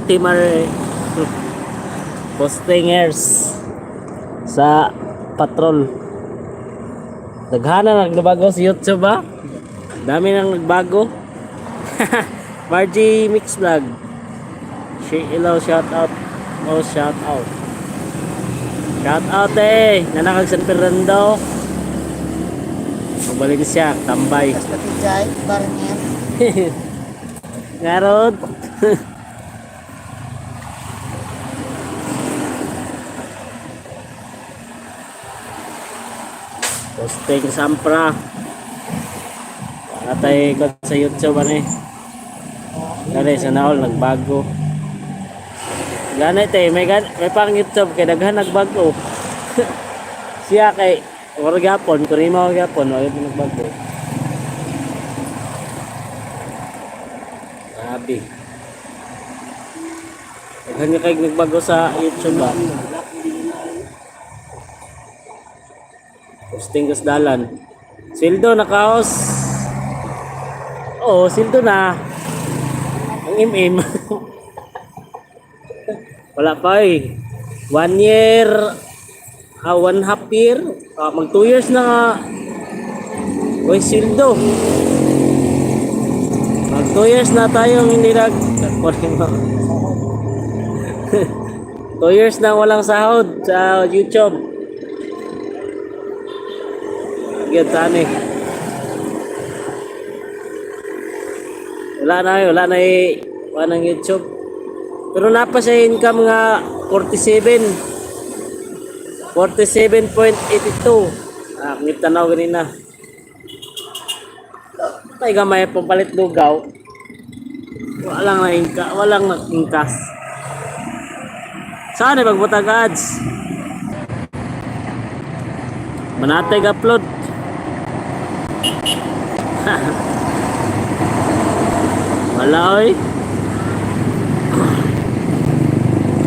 Timar postingers sa patrol. Daghana nagbago sa YouTube ba? Dami nang nagbago. Margie Mix Vlog. Hello, shout out. Oh, shout out. Shout out eh. Nanakag San Fernando. Magbalik siya, tambay. Basta tijay, barangin. Ngarod. Posting sampra. Atay ko sa YouTube ano eh. Gani sa naol nagbago. Gani te, may pang YouTube kay daghan nagbago. Siya kay wala gyapon, kurima gyapon, wala nagbago. Grabe. Daghan nga kay nagbago sa YouTube ba? Posting kas dalan. Sildo nakaos. Oo, sildo na. Ang im-im. Wala pa eh. 1 year, 1.5 year, mag 2 years na nga. Uy, sildo. Mag 2 years na tayong hindi nag... 2 years na walang sahod sa YouTube. Gyud tani. Wala na eh, wala na eh, wala nang YouTube. Pero napa siya income nga 47. 47.82. Ah, ngit tanaw ganina. Tay gamay pampalit lugaw. Walang na inka, walang nag-inkas. Saan eh pagbutag ads? Manatay upload. Wala oy.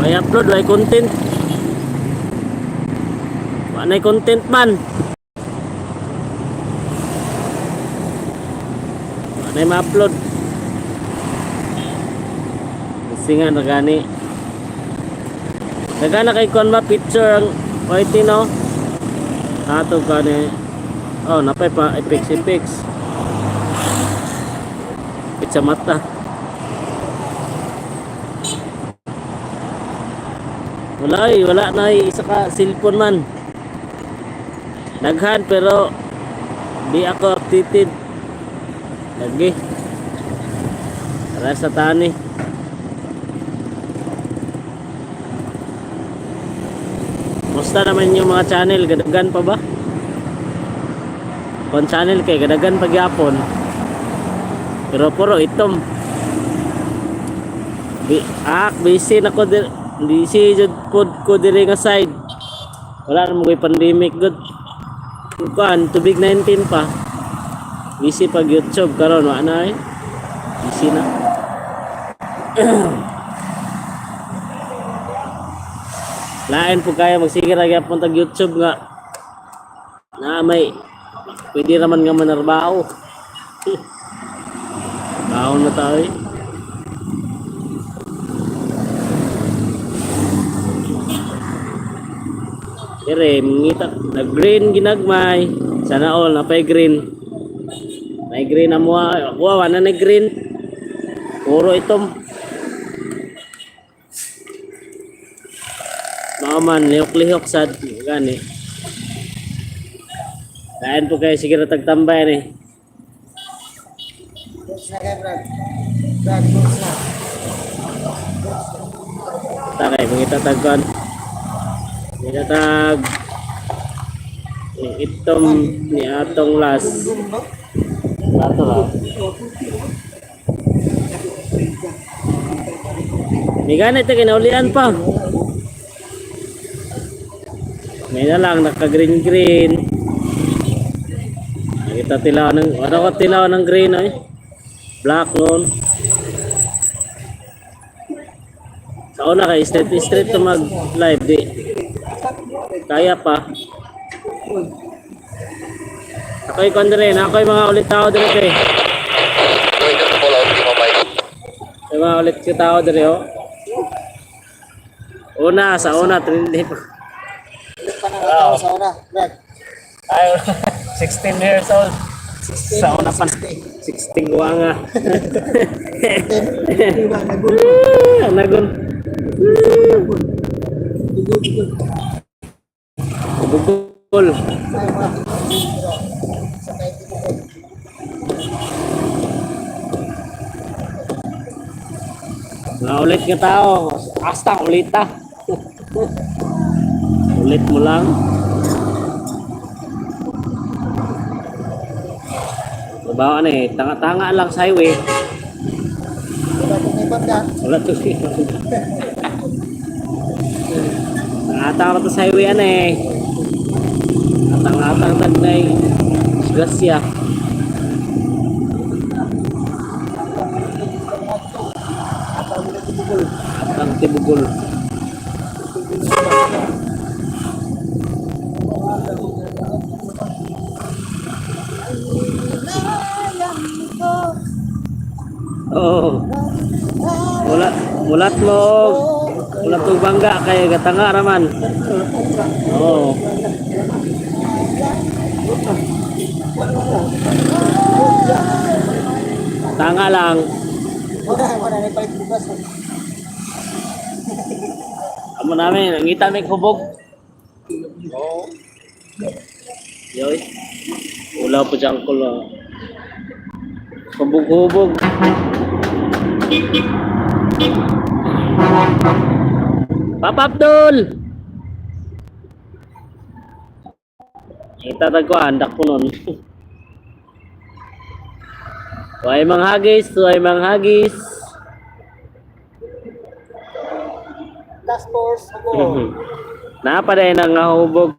Way upload, way content. Wala content man. Wala ma-upload. Kasi nga nagani. Nagana kay kon ba picture ang white no? Ato gani. Oh, napay pa effects effects. Sa mata. Wala eh, wala na eh, isa ka cellphone man. Daghan pero di ako updated. Lagi. Para sa tani. Musta naman yung mga channel? Gadagan pa ba? Kon channel kay gadagan pa gyapon. Pero puro itom. Bi ak busy na ko dir busy jud pod ko diri nga side. Wala na mo pandemic good. Kuan tubig 19 pa. Busy pag YouTube karon wa na eh. Busy na. Lain po kaya magsige ra gyapon tag YouTube nga na may pwede raman nga manarbaho. Baon na tayo eh. Dire, mangita, nag-green ginagmay. Sana all, napay green. May green na mo. Ako, wala na green. Puro itom. Mga man, lihok-lihok sad. Gani. Kain po kayo, sige na tagtambay ni. Goods na kay Brad. Brad, goods na. Takay, mangita tag kon. Mangita tag itom ni atong last. Gumba. Ato lang. May ganit na kinaulian pa. May na lang, naka-green green. Nakita tilaw ng, ano ko tilaw ng green ay? Black noon. Sa una kay straight straight to mag live di. Kaya pa. Ako'y kon dire, na ako'y mga ulit tao dire kay. May mga ulit ka tao dire oh. Una, sa una, trending pa. Ilan pa nakatawa sa una, Brad? Ay, 16 years old. 16. Sa una pa. 16 guwanga. Diba, nagulo. Ah, nagon. Bugol. Ay, mga pero sa kahit tibukol. Mga ulit nga tao. Hasta ulit ah. Ulit mo lang. Trabaho na eh. Tanga-tanga lang sa highway. Wala kong ibang ka. Wala to. Tanga-tanga to sa highway ano eh. Atang-atang tagnay. Disgrasya. Atang tibugol. Oo. Wala, mulat mo. Wala tong bangga kay gatanga raman. Oo. Tanga lang. Wala, wala na ipalit bukas. Amo namin, nangita may hubog. Oo. Yoy. Ulaw po dyan ko lang. Hubog-hubog. Papa Abdul! Itatag ko, handak ko nun. Way manghagis, way manghagis. Task force, ako. Napaday na nga hubog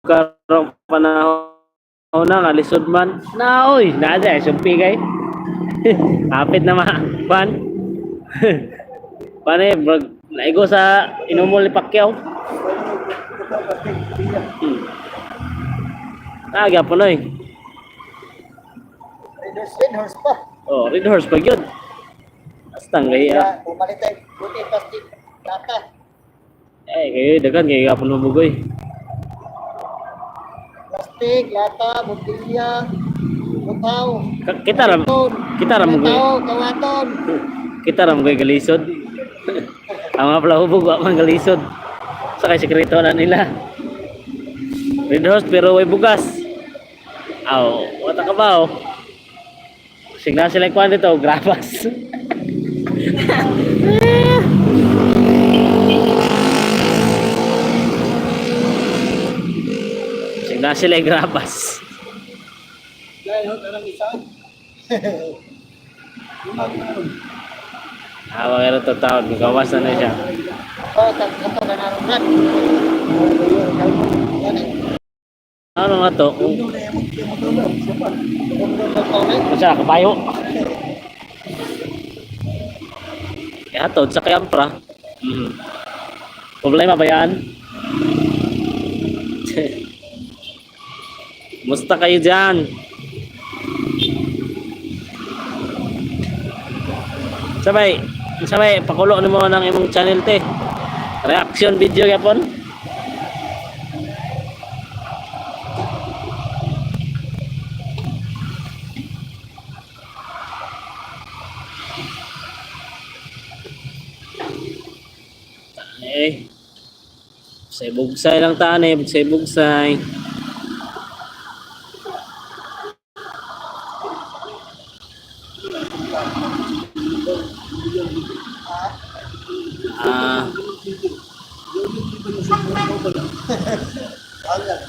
karong panahon na nga lisod man. Naoy, naa dyan, sumpi kay. Kapit na ma, pan. Pane, brag, naigo sa inumol ni Pacquiao. Ah, gyapon oy. Red horse, red horse pa. Oh, red horse pa gyud. Astang kay ah. Kaya, bumalik tayo. Buti, plastic. Lata. Eh, kayo daghan kay gapon hubog oy. Plastic, lata, botilya, butaw. Kita ra kita ra mo Butaw, kawaton. Kita ra mo kay galisod. Ang mga pala hubog wa man galisod. Sa kay sekreto na nila. Red horse pero way bugas. Aw, wala ka ba oh. Signa sila kuan dito, grabas. Signa sila grabas. Ah, mga ito taon, gawas na na siya. Oh, tatlo ka na ron, Brad. Yan eh. Ano nga to? Kung Kung siya, kabayo. Ihatod sa kayampra. Mm. Problema ba yan? Musta kayo dyan? Sabay, sabay, pakulo nimo ng imong channel te. Reaction video gyapon. Eh. Bugsay-bugsay lang taan eh, bugsay-bugsay. Ah.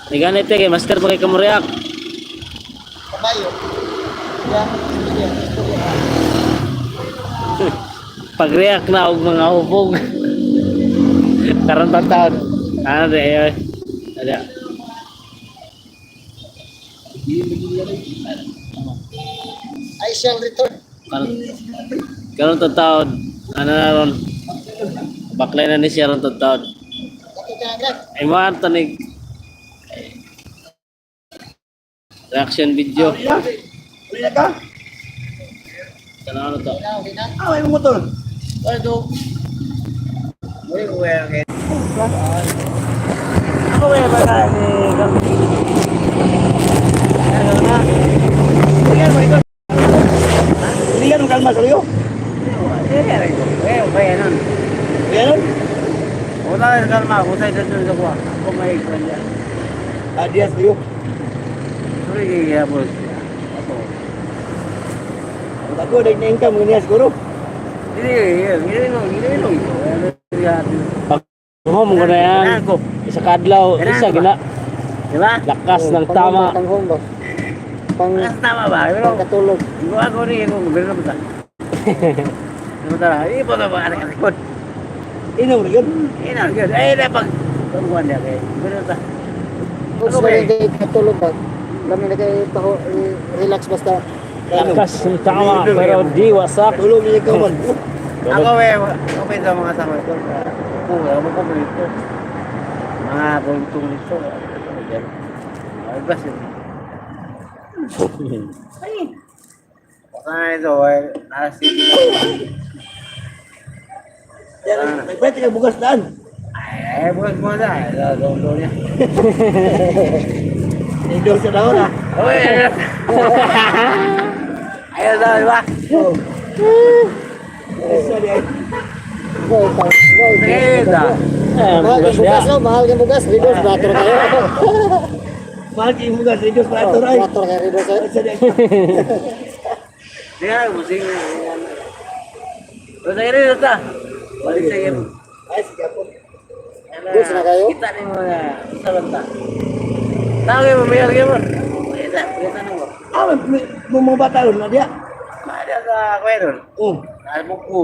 Ni ganit eh, kay master ba kay kamuriak? Kabayo. Yan, istorya, istorya. Pag-react na og mga hubog. Karon pa taon. Ano di eh. Ada. I shall return. Karon karon to taon. Ano na ron? Baklay na ni siya ron to taon. Bakit ka agad? Ay mo ato ni reaction video. Uwi ka? Ano ano to? Ikaw, hina. Ah, may motor. Ano to? Ka. Ako ba ba ni Ano na? Tingnan mo ito. Tingnan mo kalma sa iyo. Eh, okay nun. Ganun. Wala ka kalma, usay sa sa kuha. Ako may kanya. Ah, diyan sa iyo. Sorry kay boss. Ako. Ako dai na income niya siguro. Hindi, hindi, hindi, hindi. Pag-home ko na yan. Isa kadlaw, isa gina. Diba? Lakas ng tama. Pang home ba? Pang Lakas tama ba? Pero, pangkatulog. gawa ko rin yung gobyerno ba? Ano ba? Hindi po na ba? Ano ka? Inom rin yun. Ina, yun. Ay, na pag pagkuhan niya kay gobyerno ta. Kung Ano ba eh? kay katulog ba? Lami na kay taho, relax basta. Lakas ng tama, pero di wasak. Tulog niya kawan. Ako eh, ako eh sa mga sama ito. Ako, ako ko dito. Mga buntong dito. Ay, bas yun. Ay. Baka na ito, eh, nasa Yan, nagpwede ka bugas daan. Ay, bukas mo na. Doon niya. Indo sa daon ah. Oy! Ayaw daw, di ba? Oh. Isa di ay. Boy, boy. Sige, da. Eh, Mahal bugas kay niya. bugas, no? Mahal kay bugas. Redos, bator kayo. Mahal kay bugas redos pa ato ay. Bator kayo, redos. Eh. Isa di ay. Di nga, busing. Basta rin ito. Balik sa iyo. Ay sige ako. Goods na kayo? Kita ni mo na. Sa lanta. Tao kayo, mamayar kayo mo. Kita, kita na mo. Ah, may mga bata ron na diya. Ada sa kuya ron. Oh. Nalbuko.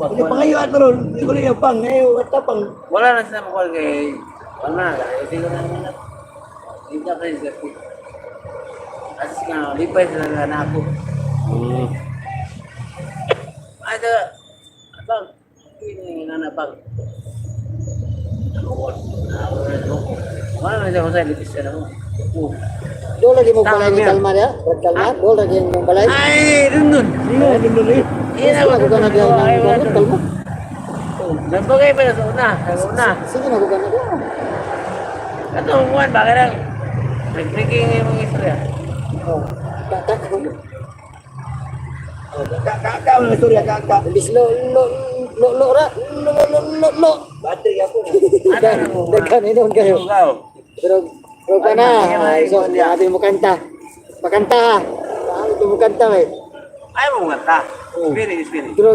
Hindi pa kayo ato ron. Hindi ko rin pang ngayo at tapang. Wala na sila makuha kay... Wala na. Hindi ko na naman. Hindi ka kayo sa Asis nga, lipay sila na ako. Ada, abang, ini nga na bang. Wala na siya sa litis na mo. Oh. Doon lagi mo balay ni Kalma niya. Brad Kalma, doon lagi mo balay. Ay, dun dun. Hindi dun dun eh. Iya Sige, na nagugan na diya ng Kalma. Nabagay pa sa una, sa una. Sige, nagugan na diya. Kato umuan ba kaya nag-breaking yung mga istorya. Oh, kaka. Ka ka ka ang istorya ka ka. Imbis lo, lo, lo, lo, ra. Lo, lo, lo, lo, lo. Battery ako. Daghan inon kayo. Ikaw. Pero, pero ka na. So, grabe mo kanta. Pakanta ha. Grabe mo kanta eh. Ay mo nga ta. Spirit, spirit. Pero,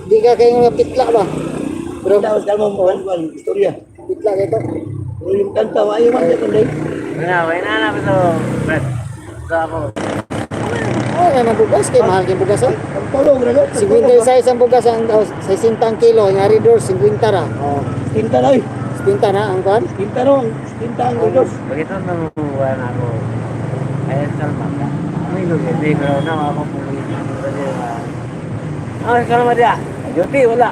di ka kayo nga pitla ba? Pero, Tapos kalma mo ang istorya. pitla kayo to. Uli mo kanta maayo man siya kundi. Wala, wala na na so. Brad. So ako. Oh, nga ng bugas kay mahal kay bugas oh. Ang tulog ra ko. 56 ang bugas ang oh, 60 ang kilo, ang door 50 ra. Oh, Tinta na oy. 70 na ang kuan. Tinta no, tinta ang redos. Begitu nang wala ako. Ay kalma ka. May lugi, di ko na ako pumili. Ah, kalma dia. Duty wala.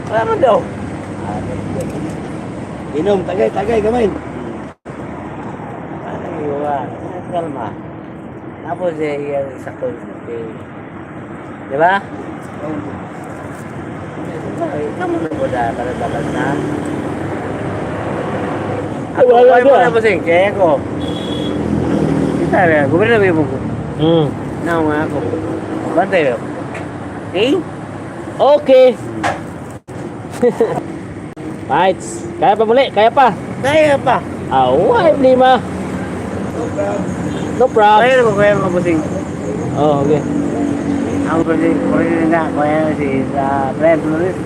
Wala man daw. Inom tagay tagay gamay. Ano iwan? Kalma. Tapos eh, yung isa ko. Eh, di ba? Ikaw mo na po na para bakal na. Ako, Wala wala mo ba? na bossing. Kaya ko. Kita rin, gubernador ba yung buko? Na nga ako. Bantay ba? Okay? Okay. Fights. Kaya pa muli, kaya pa. Kaya pa. Ah, wala problema. No problem. Kaya ko kaya mga bossing. Oh, okay. Ang president, president na, kaya si sa Brian Flores.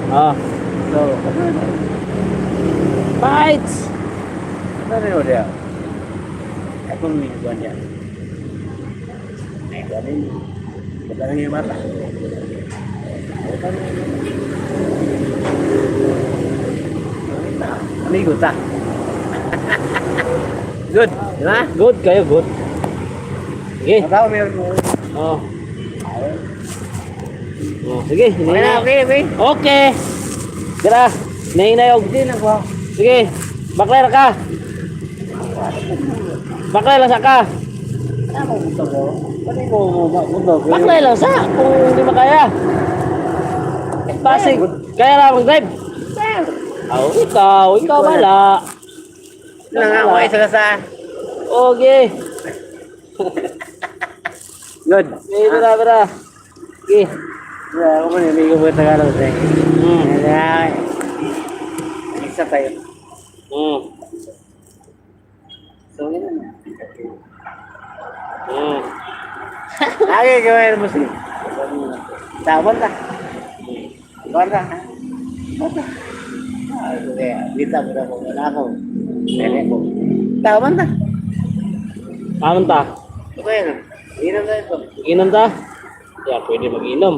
Ah, So, fights. ano rin o diya? Ako may buwan niya. Ay, galing. Magaling yung bata. Amigo ta. Good, di ba? Good kayo, good. Sige. Matawa meron mo. Oh. Oh, sige, Okay na, hinay na. okay, okay. Okay. Dira, nahinayog. Hindi na ko. Sige, baklay ra ka. Baklay lang sa ka. Ano gusto ko? Pwede ko mo Baklay lang sa kung hindi makaya. Pasig, kaya lang mag-drive. Aw, ikaw wala. Nang ako isa sa. Okay. Good. Eh, bra, bra. Okay. Wala ako man hindi ko ba Tagalog eh. Kaya isa tayo. So yun na. Lagi gawin mo siya. Tawon ta. Bata. Bata. Ah, kaya kita mo na kung wala ako. Pwede ko. Tawon ta. Aman ta. Okay na. Inom tayo ito. Inom ta? Ya, pwede mag-inom.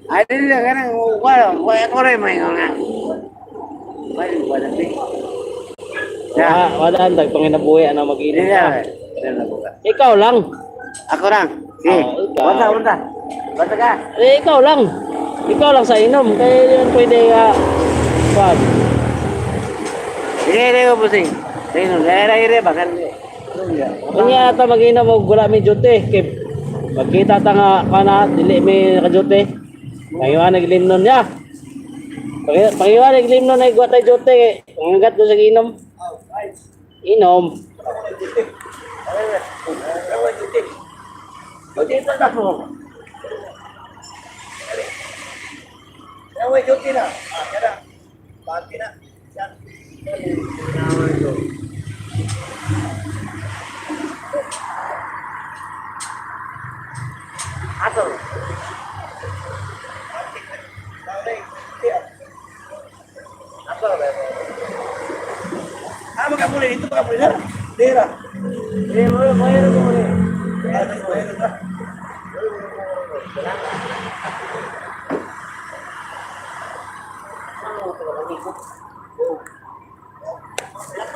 Ay, dili lang ka nang wala. Wala ko rin may nga. Wala, wala. Wala, wala ang tagpanginabuhi ano mag-inom Dili ka. lang. Dili lang. Ikaw lang. Ako lang. Sige. Oo, ikaw. Bata, bata. Bata ka. Eh, ikaw lang. Ikaw lang sa inom. Kaya yun pwede ka. Pag. Sige, sige ko pusing. Sige, no. Ere, ere, bakan. Unya ata mag-inom og wala may duty. Kay magkita ta nga kana dili may naka-duty. Pangiwanag limnon niya. Pangiwanag limnon ay guwa tay duty. Kay Panganggat ko sa inom. Inom. Away duty na. Ah, kaya. Pati na. Yan. Ato. Ah, magkapuli dito, magkapuli na. Dira. Sige, mo, mo, mo, mo. Ah, mo na.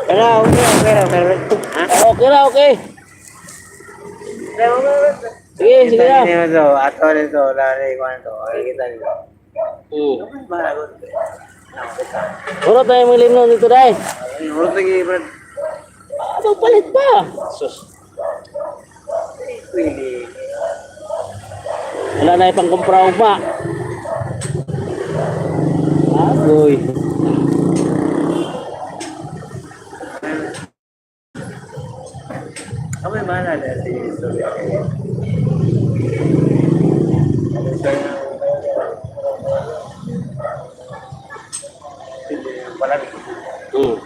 Pero, okay, okay, okay. Ha? Okay ra, okay. Sige, sige Kita na. nito, ato nito, lari ko nito. Okay, kita nito. Puro tayo mga limnon dito dai. Urot lagi, brad. Ah, magpalit pa. Sus. Pwede. Wala na ipang kumpra ugma. Agoy. Ako yung mahal na si Sorry.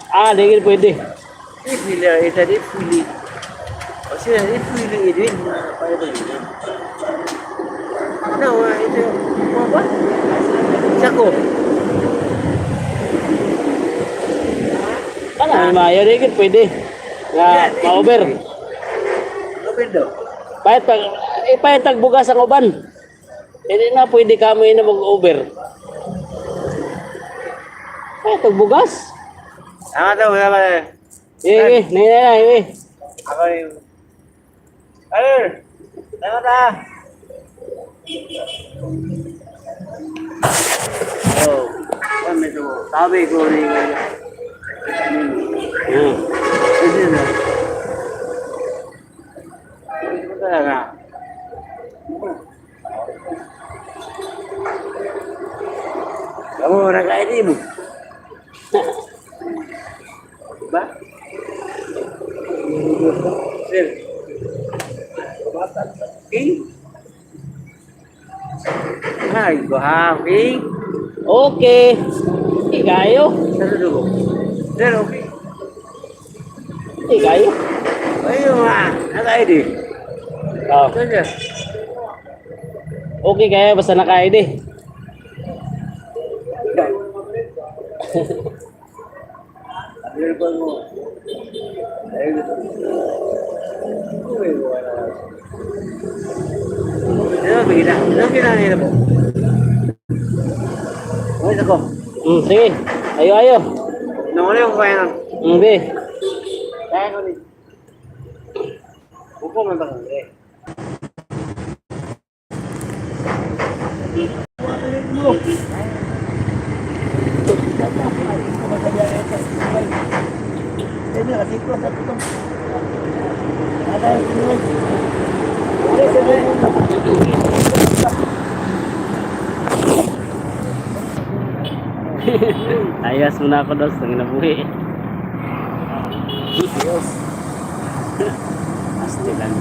Ah, di gid pwede. Pili, ita di pili. O sila di pili ini para ba yun? No, ito mo ba? Sako. Kana may maayo di gid pwede. Nga ma-over. Open daw. Pahit pag ipahit tag bugas ang uban. Hindi na pwede kami na mag-over. Pahit tag bugas. Tama daw, tama. Eh, eh, na na, eh. Ako rin. Ano? Tama ta. Oh, kami to. Sabi ko rin. Kasi na. Ito talaga. Kamu naka-ID mo. Diba? Sir. King? Ay, guha, King. Okay. Ikayo. Sa dugo. Sir, okay. Ikayo. Ayun nga, naka-ID. Oh. Sir, Okay kayo basta naka-ID. Meron mo. Ayun. Uy, wala. Ano ba gina? Ano gina nila po? Uy, ako. Sige. Ayo ayo. Nung yung kaya nun. Be. Kaya ko ni. Upo man ba kang eh? Ayas muna ako dos, nang nabuhi. Ayos. Pastilan.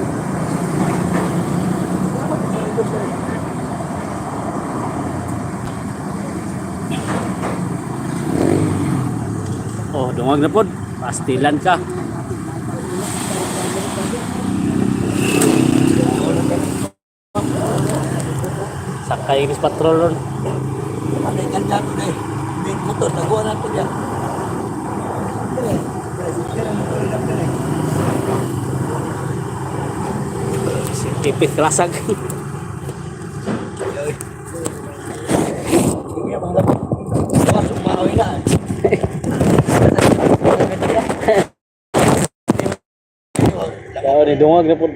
Oh, dungag na pod. Pastilan ka. Sakay ni patrol ron. Ano yung ganda to eh. May motor, nagawa na to niya. Si Tipit Lasag. Hindi niya panglapit. Gawas, umawi na. Kaya ni dungag na pod.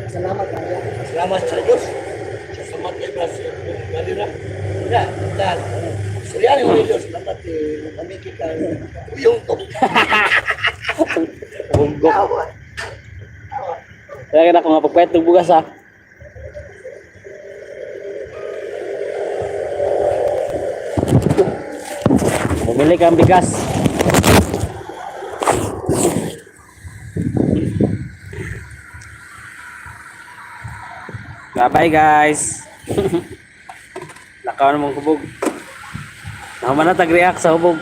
Salamat kaya. Salamat sa Diyos. Salamat kay Bras. Bali na. Ya, dahil. Suryan yung Diyos. Dapat eh, kami kita. Uyong to. Bugok. Kaya na ako nga pagpahit ng bugas ha. Bumili kang bigas. Bye-bye, guys. Lakaw namang hubog. Naman na tag-react sa hubog.